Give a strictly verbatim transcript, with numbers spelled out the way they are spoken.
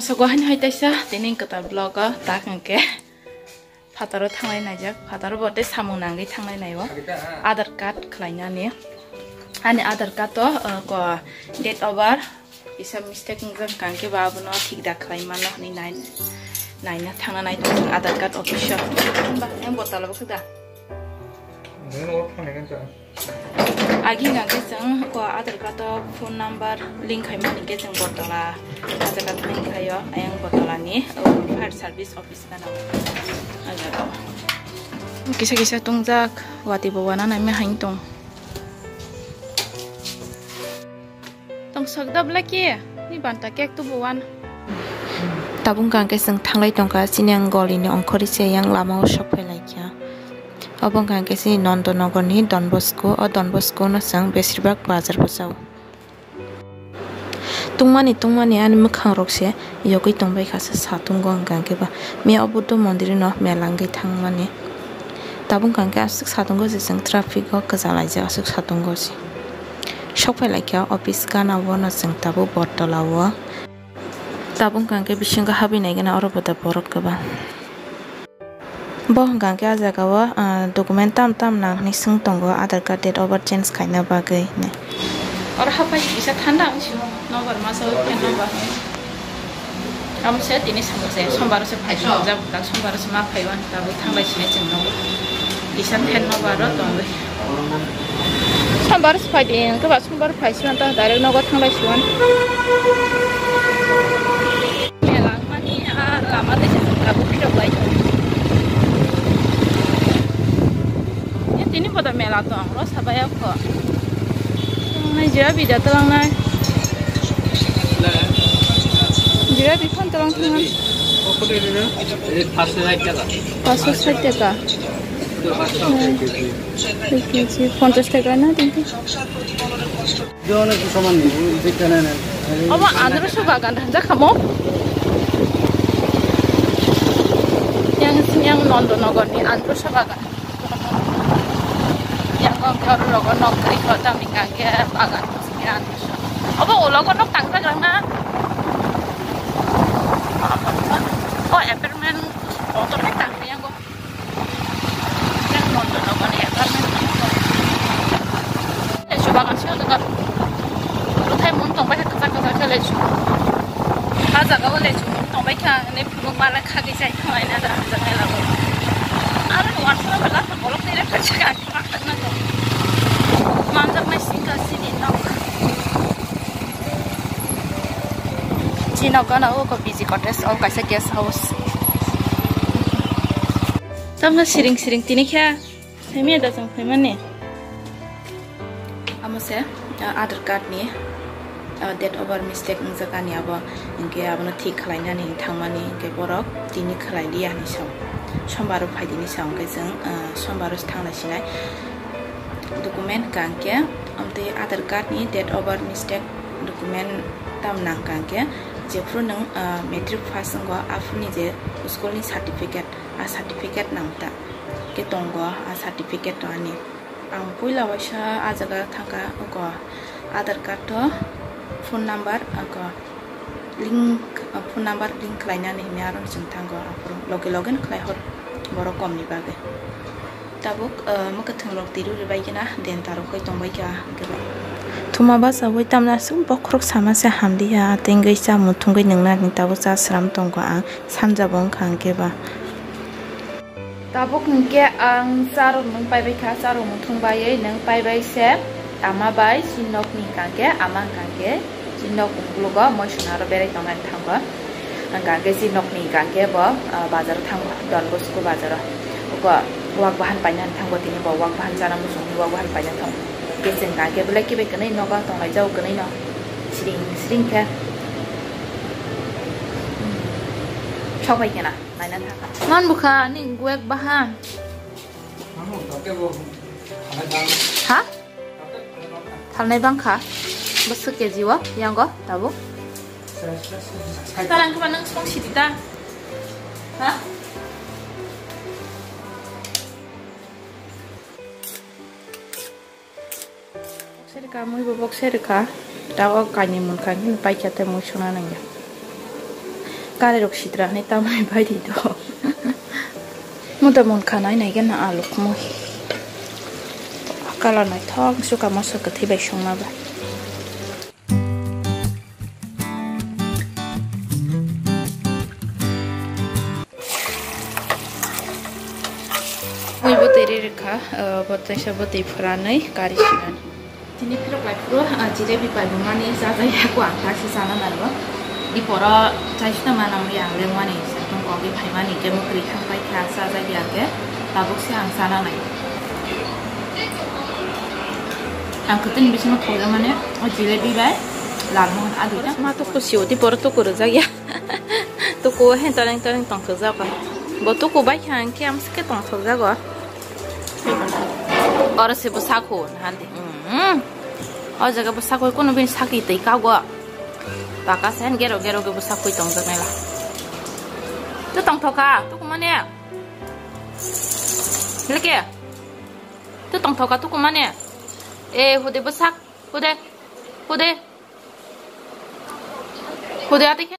Sogo hani hai taisa tini kwtal vlog o tak hwnkhe phataro thanglai naijak, phataro bo tei samung nangwi thanglai nai o. Aadhaar card khlainani, ani Aadhaar card o, uh, ko date of birth isa mistake wngjak hwnkhe ba abono thik da khlai mano hwnwi nai, naina thangna nai tongo Aadhaar card office o. Hwnba yang botalo bo khwda. Agi hwnkhe chwng ko Aadhaar card o phone number link khaimani khe chwng botala Aadhaar card link khaio, ayang botala ni, uh, fire service office gana. Aadhaar o kisa kisa tongjak, watwi bo wana naima haino tong. Tong sok da bla ki? Ni banta kek tu buwan. Tabuk hwnkhe chwng thanglai tongkha, chini ang goli ni ongkhorwi se yang lama o sok phai lai kha. Obo hwnkhe chini Nondonogor ni Don Bosco, o Don Bosco no chwng besirbak bazar bwsao. Tungmani tungmani ani mwkhang rok se yogwi tongbai kha, se satungo hwnkhe ba miya o Buddha mondir no mela wngwi thangmani. Tabuk hwnkhe aswk satungo se chwng traffic o kwchalaijak aswk satungo se. Sok phai lai kha office gana o no chwng tabuk bottola o. Tabuk hwnkhe bisingo habwi nai gana oro bo da borok kwbang. Bo hwnkha khe ah jaga o, ah, document tam tam nang hinwi swng tongo, Aadhaar card date of birth change khaina bagwi hinwi. Oro haphai kisa thanda wng sio, nobar masa o khe nobar. Amo se tini samung se, sombar o se phai, jab tak sombar o se ma phai wan, tabuk thanglai sinai chwng nogo. Kisa phen nobar o tongwi. Sombar se phai di, hwnkhe ba sombar phai si wan ta direct nogo thanglai si wan. Mela wngmani, ah, lama tei se tabuk phirok lai tongo. E, tini bodo mela tong, ro sabai o kho. Tongnai jira bida twlangnai. Jira biphang twlang thangma. Ei, paanch sho sait taka. Paanch sho sait taka. Ei, paanch sho. Ei, kg, ponchash taka na, thank you. Obo androso bagan hanjak kamo. Yang, yang Nondonogor ni androso bagan. Yang kok kor rogo nok kri ko tami kake bagan. Obo ulo ko nok tangsa grang na. Oh, apartment motor ni tangri yang ko. Yang Nondonogor ni apartment. Lechu bagan sio jaga. Luthai mun tong bai kha, kwchak kwchak khe lechu. Ha jaga o lechu mun tong bai kha, ne phunuk mala khagwi chai thanglai na da, ha jaga lago. Aro nuan sura bela bolok ni re kha chika ma khagna ko. Manjak nai singka sini nok. Chini nok gana o ko B G Cottage o kaisa guest house. Tamo siring siring tini khe. Phaimya da chwng phaimani. Amo se, ah, Aadhaar card ni, ah, date of birth mistake wngjak ani abo, hinkhe abono thik khlainani thangmani, hinkhe borok tini khlai liya hinwi sao. Sombar o phai di hinwi sao, hinkhe chwng, ah, sombar o se thanglai sinai. Document hwnkha hinkhe, amtwi Aadhaar card ni date of birth mistake document tam nang hwnkha hinkhe, jephru nwng, ah, matric pass wngo, aphuru ni je school ni certificate, a certificate nang ta. Khe tongo a certificate to ani. Ang puila waisa a jaga thangkha, oko Aadhaar card to phone number, oko link, phone number link khlainani hinwi aro chwng thango, aphuru loge loge no khlai hor borok komni bagwi. Tabuk, ah, mwkhwtwng rok tiru ribai khe na den tarok khai tongbai kha hwnkhe ba. Thuma bachawui tamna aswk bokhorok sama se hamliya, tengwi chamung thungwi nwngnani hinwi tabuk cha sram tongo ang, sanja bo wngkha hwnkhe ba. Tabuk hinkhe ang charwk nwng paibai kha, charwk nwng thung baiwi nwng paibai se ama bai chini nokni hwnkha khe ama hwnkha khe chini nok uklogo moi sona aro berai tongnani thango. Hwnkha khe chini nokni hwnkha khe bo, ah, bazaro thango, Don Bosco bazaro. Uko wak bahan painani thango tini bo, wak bahan chana muchungni wak bahan paina thango. Khe chwng hwnkha khe belai khe bai kwnwi nogo tonglaijao kwnwi no siring siring khe. Sok bai khe na. Naina thaka. Man bukha ni gwek bahan. Ha? Thalnai bangkha. Bwswk K G o yango tabuk. Tarang khe ba nang song sidi ta. Ha? Bokse rwkha, mui bo bokse rwkha. Tabuk kainwi munkha, hwnwi paikha tei mui suna nangya. Kari rok sitra ni tamni bai di do. Muda mun khanai nai gana alu khumui. Kala nai thok suka moso kwthwi bai songma ba. Mui bo twi ri rikha, ah, bo twi sa bo twi phwranwi kari sinani. Tini phirok lai phuru, ah, jilebi pai bo mani chajai ya ko ang thak si chana nai bo. Di poro chai sita mana mui ang leng mani, sa tong kok di phai mani, ke mo kri kha pai kha chajai ya ke, tabuk si ang chana nai. Ang kwtwini bisingo thokjakmani o jilebi bai lalmohon adi. Ma tuku sio di poro tuku rwjak ya. Tuku he toreng toreng tongthokjago. Bo tuku bai kha hwnkhe amsike tongthokjago. Oro se bwsakho handi. Mm. O jaga bwsakho kuno bini sakni twi kago. Baka sen gero gero ge bwsakoi tongjaknai la. Tu tongthoka, tuku mane. Leke. Tu tongthoka tuku mane. E, hude bwsak, hude, hude, hude ati khe.